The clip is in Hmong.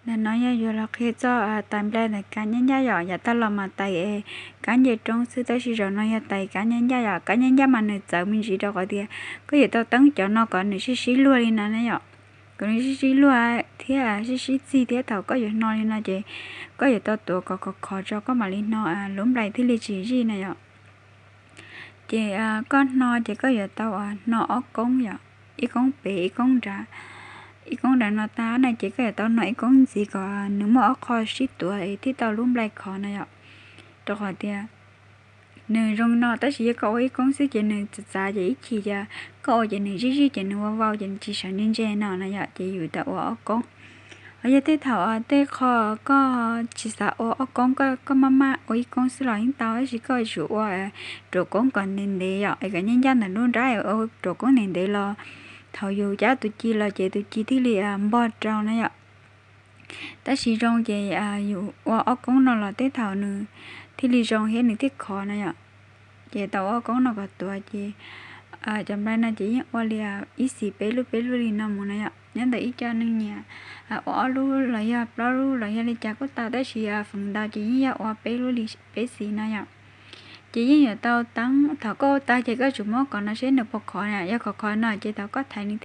Ntawm no yog yuav los qhia txog tais nplai ntawm kav ncaj ncaj yom, yav tag los mas tais kav nce roob xwb, tab sis zaum no yog tais kav ncaj ncaj yom. Kav ncaj ncaj mas nws txawv me ntsis rau qhov tias koj yuav tau teeb cov no kom nws sib sib luag li no na yom. Kom nws sib sib luag thiab sib sib txig thiab thaum koj yuav hno li no ces koj yuav tau tuav kom khov khov tso koj mam li hno, lub nplai thiaj li tsis zij na yom. Ces koj hno ces koj yuav tau hno ob koob yom, ib koob pem ib koob nrad. Ib koob nrad no tag na ces koj yuav tau hno ib koob ntxiv kom nws muaj ob qho sib tuav es thiaj tau lub nplai khov na yom. Rau qhov tias nws zoo no tab sis yog koj ua ib koob xwb ces nws txav txav ces ib chim ces koj ua ces nws zij zij ces nws vau vau ces nws tsis sawv ntse ntse no na yom, ces yus tau ua ob koob. Ho yog tej thaum tej qho koj tsis xav ua ob koob, koj maj maj ua ib koob xwb los yeej tau, tab sis koj yuav tsum ua ruam koob kom ntev ntev yom, es kom ncaj ncaj ntawm lub nrab, ua ruam koob ntev ntev los thaum yus cab tus ci los ces tus ci thiaj li npog rau na yom. Tab sis zoo ces yus ua ob koob no los tej thaum nws thiaj li zoo thiab nws thiaj khov na yom. Ces tau ua ob koob no kom tuav ces cov nplai no ces yeej ua li ib xis peb lub peb lub li no mus na yom. Nyob ntawm ib co neeg nyiam ua ob lub los yog plaub lub los yog li cas kuj tau, tab sis feem ntau ces yeej yog ua peb lub li peb xis no yom. Ces yeej yuav tau teeb, thaum koj ua tag ces koj yuav tsum muab kom no seb nws puas khov na, yog khov khov no ces thaum koj thaiv nws